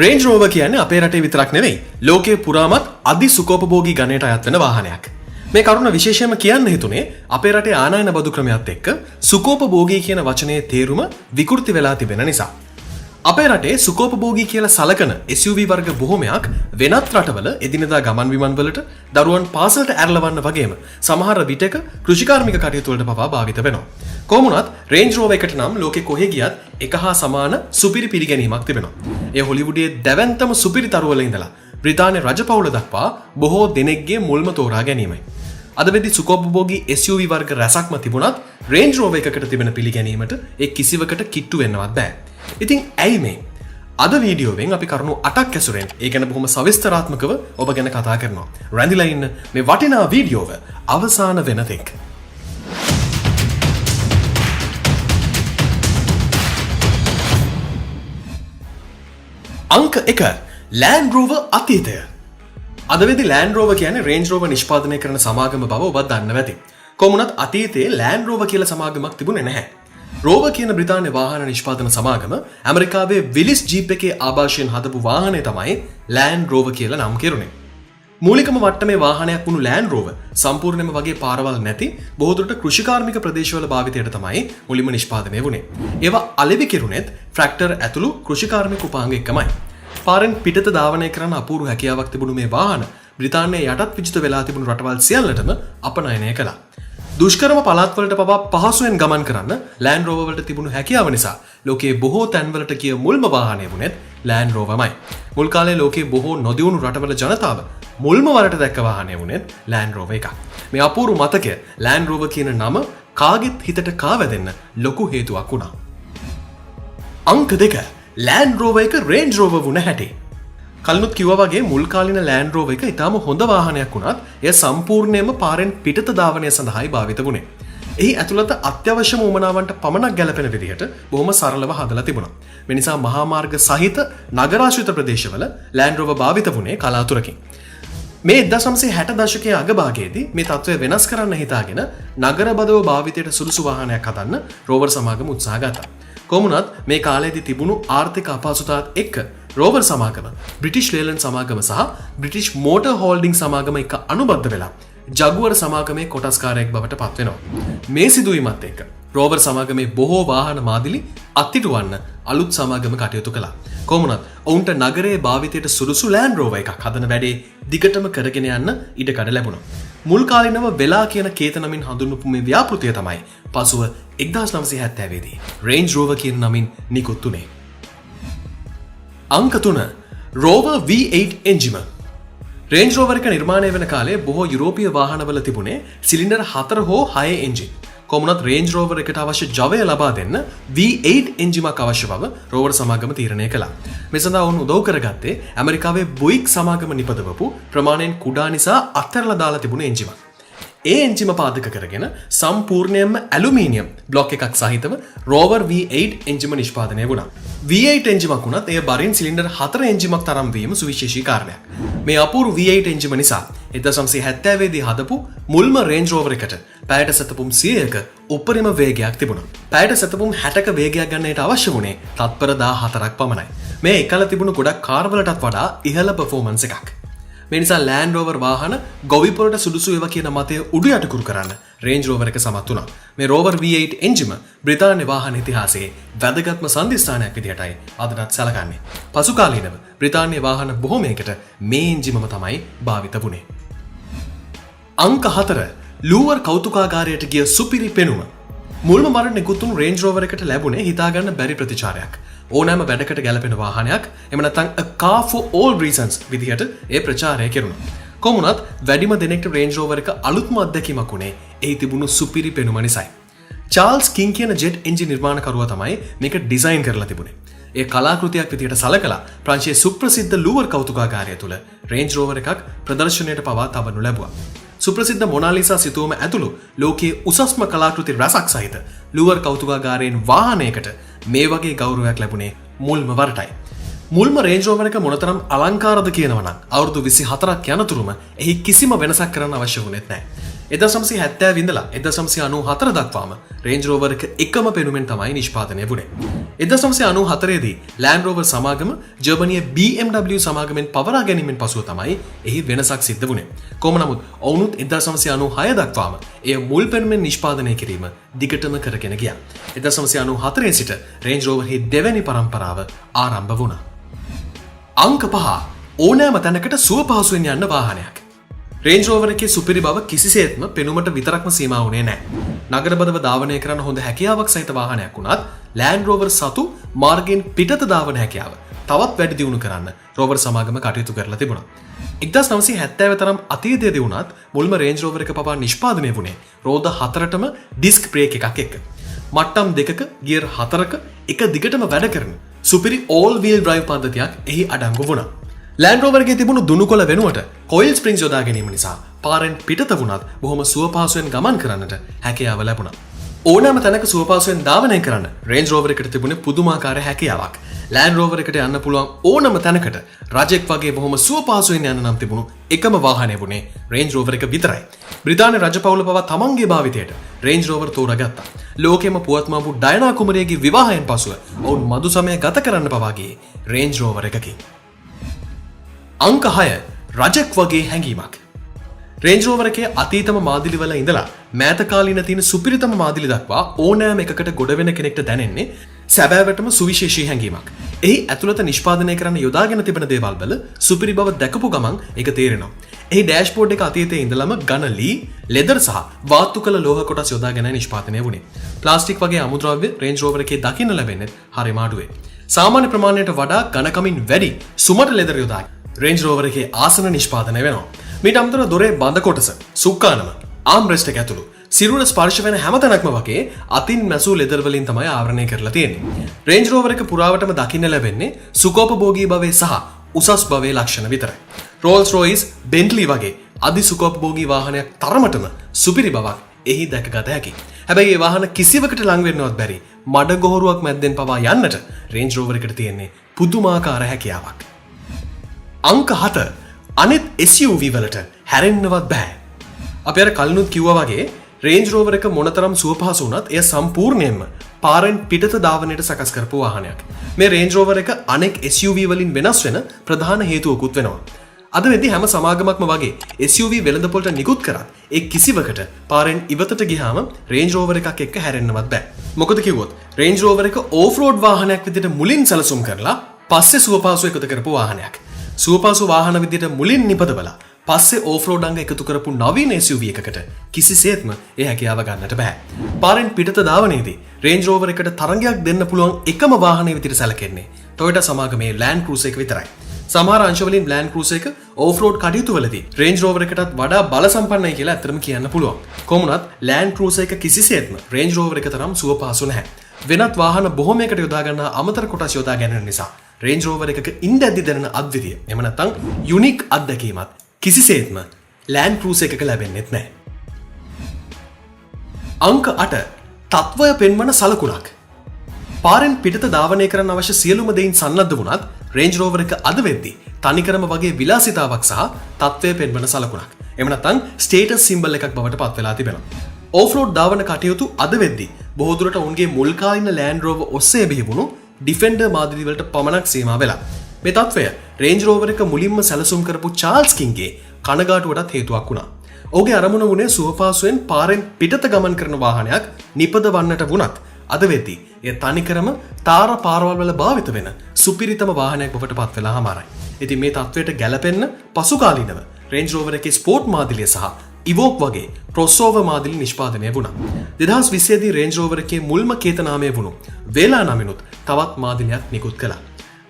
Range rover කියන්නේ අපේ රටේ විතරක් නෙවෙයි, ලෝකයේ පුරාමත් අධි සුඛෝපභෝගී ගණයට අයත් වෙන වාහනයක්. මේ කරුණ විශේෂයෙන්ම කියන්න හිතුනේ අපේ රටේ ආනයන බදු ක්‍රමයත් එක්ක සුඛෝපභෝගී කියන වචනේ තේරුම විකෘති වෙලා තිබෙන නිසා. අපේ රටේ සුඛෝපභෝගී කියලා සලකන SUV වර්ග බොහොමයක් වෙනත් රටවල එදිනෙදා ගමන් බිමන් වලට, දරුවන් පාසලට ඇරලවන්න වගේම සමහර විටක කෘෂිකාර්මික කටයුතු වලට පවා භාවිත වෙනවා. කොහොම වුණත් රේන්ජ් රෝවර් එකට නම් ලෝකෙ කොහෙ ගියත් එක හා සමාන සුපිරි පිළිගැනීමක් තිබෙනවා. එය හොලිවුඩයේ දැවැන්තම සුපිරි තරුවල ඉඳලා බ්‍රිතාන්‍ය රජපෞල දක්වා බොහෝ දෙනෙක්ගේ මුල්ම තෝරා ගැනීමයි. අද වෙද්දි සුඛෝපභෝගී SUV වර්ග රැසක්ම තිබුණත් රේන්ජ් රෝවර් එකකට තිබෙන පිළිගැනීමට ඒ කිසිවකට කිට්ටු වෙන්නවත් බෑ. ඉතින් ඇයි මේ? අද වීඩියෝවෙන් අපි කරුණු 8ක් ඇසුරෙන් ඒ ගැන බොහොම සවිස්තරාත්මකව ඔබ ගැන කතා කරනවා. රැඳිලා ඉන්න මේ වටිනා වීඩියෝව අවසාන වෙනතෙක්. අංක 1, ලෑන්ඩ් රෝවර් අතීතය. අද වෙද්දි ලෑන්ඩ් රෝවර් කියන්නේ රේන්ජ් රෝවර් නිෂ්පාදනය කරන සමාගම බව ඔබත් දන්නවා ඇති. කොහොම වුණත් අතීතයේ ලෑන්ඩ් රෝවර් කියලා සමාගමක් තිබුණේ නැහැ. රෝවර් කියන බ්‍රිතාන්‍ය වාහන නිෂ්පාදන සමාගම ඇමරිකාවේ විලිස් ජීප් එකේ ආభాෂයෙන් හදපු වාහනය තමයි ලෑන්ඩ් රෝවර් කියලා නම් කෙරුණේ. මූලිකම වට්ටමේ වාහනයක් වුණු ලෑන්ඩ් රෝවර් සම්පූර්ණයෙන්ම වගේ පාරවල් නැති බොහෝ දුරට කෘෂිකාර්මික ප්‍රදේශවල භාවිතයට තමයි මුලින්ම නිෂ්පාදනය වුණේ. ඒවා අලෙවි කෙරුණෙත් ට්‍රැක්ටර් ඇතුළු කෘෂිකාර්මික උපාංග එක්කමයි. පාරෙන් පිටත ධාවනය කරන්න අපූර්ව හැකියාවක් තිබුණු මේ වාහන බ්‍රිතාන්‍යයේ යටත් විජිත වෙලා තිබුණු රටවල් සියල්ලටම අපනයනය කළා. දුෂ්කරම පළාත්වලට පවා පහසුවෙන් ගමන් කරන්න ලෑන්ඩ් රෝවර් වලට තිබුණු හැකියාව නිසා ලෝකයේ බොහෝ තැන්වලට ගිය මුල්ම වාහනය වුණෙත් ලෑන්ඩ් රෝවර්මයි. මුල් කාලේ ලෝකයේ බොහෝ නොදියුණු රටවල ජනතාව මුල්ම වරට දැක්ක වාහනය වුණෙත් ලෑන්ඩ් රෝවර් එකක්. මේ අපූර්ව මතකය ලෑන්ඩ් රෝවර් කියන නම කාගෙත් හිතට කාවැදෙන්න ලොකු හේතුවක් වුණා. අංක 2, ලෑන්ඩ් රෝවර් එක රේන්ජ් රෝවර් වුණ හැටි. කලිනුත් කිව්වා වගේ මුල් කාලින ලෑන්ඩ් රෝවර් එක ඉතාම හොඳ වාහනයක් වුණත් එය සම්පූර්ණයෙන්ම පාරෙන් පිටත ධාවනය සඳහායි භාවිත වුණේ. එහි ඇතුළත අත්‍යවශ්‍යම උවමනාවන්ට පමණක් ගැලපෙන විදිහට බොහොම සරලව හදලා තිබුණා. මේ නිසා මහා මාර්ග සහිත නගරාශ්‍රිත ප්‍රදේශවල ලෑන්ඩ් රෝවර් භාවිත වුණේ කලාතුරකින්. මේ 1960 දශකයේ අගභාගයේදී මේ තත්ත්වය වෙනස් කරන්න හිතාගෙන නගරබදව භාවිතයට සුදුසු වාහනයක් හදන්න රෝවර් සමාගම උත්සාහ ගත්තා. කොහොම වුණත් මේ කාලයේදී තිබුණු ආර්ථික අපහසුතාවත් එක්ක රෝවර් සමාගම බ්‍රිටිෂ් ලේලන්ඩ් සමාගම සහ බ්‍රිටිෂ් මෝටර් හෝල්ඩිං සමාගම එක්ක අනුබද්ධ වෙලා ජගුවර් සමාගමේ කොටස්කාරයෙක් බවට පත් වෙනවා. මේ සිදුවීමත් එක්ක රෝවර් සමාගමේ බොහෝ වාහන මාදිලි අත්හිටුවන්න අලුත් සමාගම කටයුතු කළා. කොහොම වුණත් ඔවුන්ට නගරයේ භාවිතයට සුදුසු ලෑන්ඩ් රෝවර් එකක් හදන වැඩේ දිගටම කරගෙන යන්න ඉඩකඩ ලැබුණා. මුල් කාලිනව වෙලා කියන කේත නමින් හඳුන්වපු මේ ව්‍යාපෘතිය තමයි පසුව 1970 දී රේන්ජ් රෝවර් කියන නමින් නිකුත් වුණේ. අංක 3, රෝවර් V8 එන්ජිම. රේන්ජ් රෝවර් එක නිර්මාණය වෙන කාලේ බොහෝ යුරෝපීය වාහනවල තිබුණේ සිලින්ඩර් 4 හෝ 6 එන්ජින්. කොහොම වුණත් රේන්ජ් රෝවර් එකට අවශ්‍ය ජවය ලබා දෙන්න V8 එන්ජිමක් අවශ්‍ය බව රෝවර් සමාගම තීරණය කළා. මේ සඳහා ඔවුන් උදව් කරගත්තේ ඇමරිකාවේ බුයික් සමාගම නිපදවපු ප්‍රමාණයෙන් කුඩා නිසා අත්හැරලා දාලා තිබුණු එන්ජිමක්. ඒ එන්ජිම පාදක කරගෙන සම්පූර්ණයෙන්ම ඇලුමීනියම් බ්ලොක් එකක් සහිතව රෝවර් V8 එන්ජිම නිෂ්පාදනය වුණා. V8 එන්ජිමක් වුණත් එය බරින් සිලින්ඩර් 4 එන්ජිමක් තරම් වීම සුවිශේෂී කාරණයක්. මේ අපූර්ව V8 එන්ජිම නිසා 1970 දී හදපු මුල්ම රේන්ජ් රෝවර් එකට පැයට සැතපුම් 100ක උපරිම වේගයක් තිබුණා. පැයට සැතපුම් 60ක වේගයක් ගන්නට අවශ්‍ය වුණේ තත්පර 14ක් පමණයි. මේ එකල තිබුණු ගොඩක් කාර්වලටත් වඩා ඉහළ පර්ෆෝමන්ස් එකක්. මේ නිසා ලෑන්ඩ් රෝවර් වාහන ගොවිපොළට සුදුසු ඒවා කියන මතය උඩු යටිකුරු කරන්න රේන්ජ් රෝවර් එක සමත් වුණා. මේ රෝවර් V8 එන්ජිම බ්‍රිතාන්‍ය වාහන ඉතිහාසයේ වැදගත්ම සන්ධිස්ථානයක් විදිහටයි අදටත් සැලකන්නේ. පසු කාලීනව බ්‍රිතාන්‍ය වාහන බොහොමයකට මේ එන්ජිමම තමයි භාවිත වුණේ. අංක 4, ලූවර් කෞතුකාගාරයට ගිය සුපිරි පෙනුම. මුල්ම වරට නිකුත් වුණු රේන්ජ් රෝවර් එකට ලැබුණේ හිතාගන්න බැරි ප්‍රතිචාරයක්. ඕනෑම වැඩකට ගැලපෙන වාහනයක්, එහෙම නැත්නම් a car for all reasons විදිහට ඒ ප්‍රචාරය කෙරුණා. කොහොම වුණත් වැඩිම දෙනෙක්ට රේන්ජ් රෝවර් එක අලුත්ම අත්දැකීමක් වුණේ එහි තිබුණු සුපිරි පෙනුම නිසායි. චාල්ස් කිං කියන ජෙට් එන්ජින් නිර්මාණකරුවා තමයි මේක ඩිසයින් කරලා තිබුණේ. ඒ කලාකෘතියක් විදිහට සලකලා ප්‍රංශයේ සුප්‍රසිද්ධ ලූවර් කෞතුකාගාරය තුළ රේන්ජ් රෝවර් එකක් ප්‍රදර්ශනයට පවා තබනු ලැබුවා. සුප්‍රසිද්ධ මොනාලිසා සිතුවම ඇතුළු ලෝකයේ උසස්ම කලාකෘති රැසක් සහිත ලූවර් කෞතුකාගාරයෙන් වාහනයකට මේ වගේ ගෞරවයක් ලැබුණේ මුල්ම වරටයි. මුල්ම රේන්ජ් රෝවර් එක මොනතරම් අලංකාරද කියනවා නම් අවුරුදු 24ක් යනතුරුම එහි කිසිම වෙනසක් කරන්න අවශ්‍ය වුණෙත් නැහැ. 1970 ඉඳලා 1994 දක්වාම Range Rover එක එකම පෙනුමෙන් තමයි නිෂ්පාදනය වුණේ. 1994 දී Land Rover සමාගම ජර්මනියේ BMW සමාගමෙන් පවරා ගැනීමෙන් පසුව තමයි එහි වෙනසක් සිද්ධ වුණේ. කොහොම නමුත් ඔවුනුත් 1996 දක්වාම එය මුල් පෙනුමෙන් නිෂ්පාදනය කිරීම දිගටම කරගෙන ගියා. 1994 සිට Range Rover හි දෙවැනි පරම්පරාව ආරම්භ වුණා. අංක 5, ඕනෑම තැනකට සුව පහසුවෙන් යන්න වාහනයක්. රේන්ජ් රෝවර් එකේ සුපිරි බව කිසිසේත්ම පෙනුමට විතරක්ම සීමා වුණේ නැහැ. නගරබදව ධාවනය කරන්න හොඳ හැකියාවක් සහිත වාහනයක් වුණත් ලෑන්ඩ් රෝවර් සතු මාර්ගයෙන් පිටත ධාවන හැකියාව තවත් වැඩි දියුණු කරන්න රෝවර් සමාගම කටයුතු කරලා තිබුණා. 1970 තරම් අතීතයේදී වුණත් මුල්ම රේන්ජ් රෝවර් එක පවා නිෂ්පාදනය වුණේ රෝද හතරටම ඩිස්ක් බ්‍රේක් එකක් එක්ක. මට්ටම් දෙකක ගියර් හතරක එක දිගටම වැඩ කරන සුපිරි ඕල් වීල් ඩ්‍රයිව් පද්ධතියක් එහි අඩංගු වුණා. ලෑන්ඩ් රෝවර් එකේ තිබුණු දුනුකොළ වෙනුවට කොයිල් ස්ප්‍රින්ග්ස් යොදා ගැනීම නිසා පාරෙන් පිටත වුණත් බොහොම සුව පහසුවෙන් ගමන් කරන්නට හැකියාව ලැබුණා. ඕනෑම තැනක සුව පහසුවෙන් ධාවනය කරන්න රේන්ජ් රෝවර් එකට තිබුණේ පුදුමාකාර හැකියාවක්. ලෑන්ඩ් රෝවර් එකට යන්න පුළුවන් ඕනම තැනකට රජෙක් වගේ බොහොම සුව පහසුවෙන් යන්න නම් තිබුණු එකම වාහනය වුණේ රේන්ජ් රෝවර් එක විතරයි. බ්‍රිතාන්‍ය රජ පවුල පවා තමන්ගේ භාවිතයට රේන්ජ් රෝවර් තෝරාගත්තා. ලෝකෙම පුවත්මවපු ඩයනා කුමරියගේ විවාහයෙන් පසුව ඔවුන් මధు සමය ගත කරන්න පවා ගියේ රේන්ජ් රෝවර් එකකින්. අංක 6, රජෙක් වගේ හැඟීමක්. රේන්ජ් රෝවර් එකේ අතීතම මාදිලි වල ඉඳලා මෑත කාලීන තියෙන සුපිරිතම මාදිලි දක්වා ඕනෑම එකකට ගොඩ වෙන කෙනෙක්ට දැනෙන්නේ සැබෑවටම සුවිශේෂී හැඟීමක්. එහි ඇතුළත නිෂ්පාදනය කරන්න යොදාගෙන තිබෙන දේවල් වල සුපිරි බව දැකපු ගමන් ඒක තේරෙනවා. එහි ඩෑෂ්බෝඩ් එක අතීතයේ ඉඳලම ඝන ලී, ලෙදර් සහ වාත්තු කළ ලෝහ කොටස් යොදාගෙන නිෂ්පාදනය වුණේ. ප්ලාස්ටික් වගේ අමුද්‍රව්‍ය රේන්ජ් රෝවර් එකේ දකින්න ලැබෙන්නේ හරිම අඩුවේ. සාමාන්‍ය ප්‍රමාණයට වඩා ඝනකමින් වැඩි සුමට ලෙදර් යොදා රේන්ජ් රෝවර් එකේ ආසන නිෂ්පාදනය වෙනවා. මීට අමතරව දොරේ බඳ කොටස, සුක්කානම, ආම් රෙස්ට් එක ඇතුළු සිරුර ස්පර්ශ වෙන හැම තැනක්ම වගේ අතින් මැසූ ලෙදර් වලින් තමයි ආවරණය කරලා තියෙන්නේ. රේන්ජ් රෝවර් එක පුරාවටම දකින්න ලැබෙන්නේ සුඛෝපභෝගී භාවයේ සහ උසස් භාවයේ ලක්ෂණ විතරයි. රෝල්ස් රොයිස්, බෙන්ට්ලි වගේ අධි සුඛෝපභෝගී වාහනයක් තරමටම සුපිරි බවක් එහි දැකගත හැකි. හැබැයි ඒ වාහන කිසිවකට ලං වෙන්නවත් බැරි මඩ ගොහරුවක් මැද්දෙන් පවා යන්නට රේන්ජ් රෝවර් එකට තියෙන්නේ පුදුමාකාර හැකියාවක්. අංක 7, අනිත් SUV වලට හැරෙන්නවත් බෑ. අපි අර කලිනුත් කිව්වා වගේ රේන්ජ් රෝවර් එක මොනතරම් සුව පහසු වුණත් එය සම්පූර්ණයෙන්ම පාරෙන් පිටත ධාවනයට සකස් කරපු වාහනයක්. මේ රේන්ජ් රෝවර් එක අනෙක් SUV වලින් වෙනස් වෙන ප්‍රධාන හේතුවකුත් වෙනවා. අද වෙද්දි හැම සමාගමක්ම වගේ SUV වෙළඳපොළට නිකුත් කරත් ඒ කිසිවකට පාරෙන් ඉවතට ගියාම රේන්ජ් රෝවර් එකක් එක්ක හැරෙන්නවත් බෑ. මොකද කිව්වොත් රේන්ජ් රෝවර් එක ඕෆ් රෝඩ් වාහනයක් විදිහට මුලින් සැලසුම් කරලා පස්සේ සුව පහසු එකතු කරපු වාහනයක්. සුව පහසු වාහන විදිහට මුලින් නිපදවලා පස්සේ ඕෆ් රෝඩ් අංග එකතු කරපු නවීන SUV එකකට කිසිසේත්ම ඒ හැකියාව ගන්නට බෑ. පාරෙන් පිටත ධාවනයේදී රේන්ජ් රෝවර් එකට තරඟයක් දෙන්න පුළුවන් එකම වාහනය විදිහට සැලකෙන්නේ Toyota සමාගමේ Land Cruiser එක විතරයි. සමහර අංශවලින් Land Cruiser එක ඕෆ් රෝඩ් කටයුතු වලදී Range Rover එකටත් වඩා බල සම්පන්නයි කියලා ඇත්තටම කියන්න පුළුවන්. කොහොම වුණත් Land Cruiser එක කිසිසේත්ම Range Rover එක තරම් සුව පහසු නැහැ. වෙනත් වාහන බොහොමයකට යොදා ගන්නා අමතර කොටස් යොදා ගැනීම නිසා Range Rover එකක ඉඳද්දි දැනෙන අද්විතීය, එහෙම නැත්නම් යුනික් අත්දැකීමත් කිසිසේත්ම Land Cruiser එකක ලැබෙන්නෙත් නැහැ. අංක 8, තත්ත්වය පෙන්වන සලකුණක්. පාරෙන් පිටත ධාවනය කරන්න අවශ්‍ය සියලුම දෙයින් සන්නද්ධ වුණත් Range Rover එක අද වෙද්දි තනිකරම වගේ විලාසිතාවක් සහ තත්ත්වය පෙන්වන සලකුණක්. එහෙම නැත්නම් ස්ටේටස් සිම්බල් එකක් බවට පත් වෙලා තිබෙනවා. ඕෆ් රෝඩ් ධාවන කටයුතු අද වෙද්දි බොහෝ දුරට ඔවුන්ගේ මුල් කාලින Land Rover ඔස්සේ බිහිවුණු Defender මාදිලි වලට පමණක් සීමා වෙලා. මේ තත්ත්වය Range Rover එක මුලින්ම සැලසුම් කරපු චාල්ස් කින්ගේ කනගාටුවටත් හේතුවක් වුණා. ඔහුගේ අරමුණ වුණේ සුවපහසුවෙන් පාරෙන් පිටත ගමන් කරන වාහනයක් නිපදවන්නට වුණත් අද වෙද්දී එය තනිකරම තාර පාරවල් වල භාවිත වෙන සුපිරිතම වාහනයක් බවට පත් වෙලා හමාරයි. ඉතින් මේ තත්ත්වයට ගැලපෙන්න පසුකාලීනව Range Rover එකේ ස්පෝර්ට් මාදිලිය සහ ඉවෝක් වගේ ක්‍රොස්ಓවර් මාදිලි නිෂ්පාදනය වුණා. 2020 දී Range Rover එකේ මුල්ම කේතනාමය වුණු වේලා නමිනුත් තවත් මාදිලියක් නිකුත් කළා.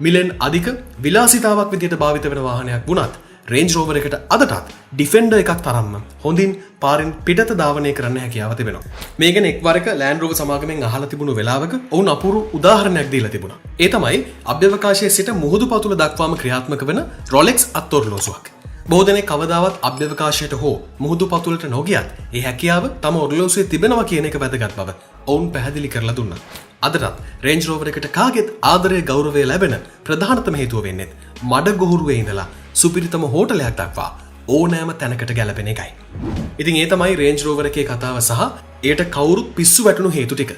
මිලෙන් අධික විලාසිතාවක් විදිහට භාවිත වෙන වාහනයක් වුණත් Range Rover එකට අදටත් Defender එකක් තරම්ම හොඳින් පාරෙන් පිටත ධාවනය කරන්න හැකියාව තිබෙනවා. මේ ගැන එක්වරක Land Rover සමාගමෙන් අහලා තිබුණු වෙලාවක ඔවුන් අපූර්ව උදාහරණයක් දීලා තිබුණා. ඒ තමයි අභ්‍යවකාශයේ සිට මුහුදු පතුල දක්වාම ක්‍රියාත්මක වෙන Rolex අත්ඔරලෝසුවක්. බොහෝ දෙනෙක් කවදාවත් අභ්‍යවකාශයට හෝ මුහුදු පතුලට නොගියත් ඒ හැකියාව තම ඔරලෝසුවේ තිබෙනවා කියන එක වැදගත් බව ඔවුන් පැහැදිලි කරලා දුන්නා. අදටත් Range Rover එකට කාගෙත් ආදරය ගෞරවය ලැබෙන ප්‍රධානතම හේතුව වෙන්නේ මඩ ගොහරුවේ ඉඳලා සුපිරිතම හෝටලයක් දක්වා ඕනෑම තැනකට ගැලපෙන එකයි. ඉතින් ඒ තමයි රේන්ජ් රෝවර් එකේ කතාව සහ එයට කවුරුත් පිස්සු වැටුණු හේතු ටික.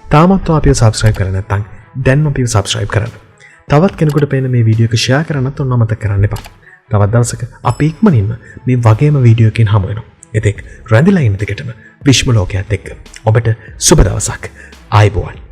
තාමත් ඔයා අපිව සබ්ස්ක්‍රයිබ් කරලා නැත්නම් දැන්ම අපිව සබ්ස්ක්‍රයිබ් කරන්න. තවත් කෙනෙකුට පේන මේ වීඩියෝ එක ෂෙයා කරන්නත් ඔන්න අමතක කරන්න එපා. තවත් දවසක අපි ඉක්මනින්ම මේ වගේම වීඩියෝ එකකින් හමු වෙනවා. එතෙක් රැඳිලා ඉන්න දිගටම විශ්ම ලෝකයත් එක්ක. ඔබට සුබ දවසක්. ආයුබෝවන්.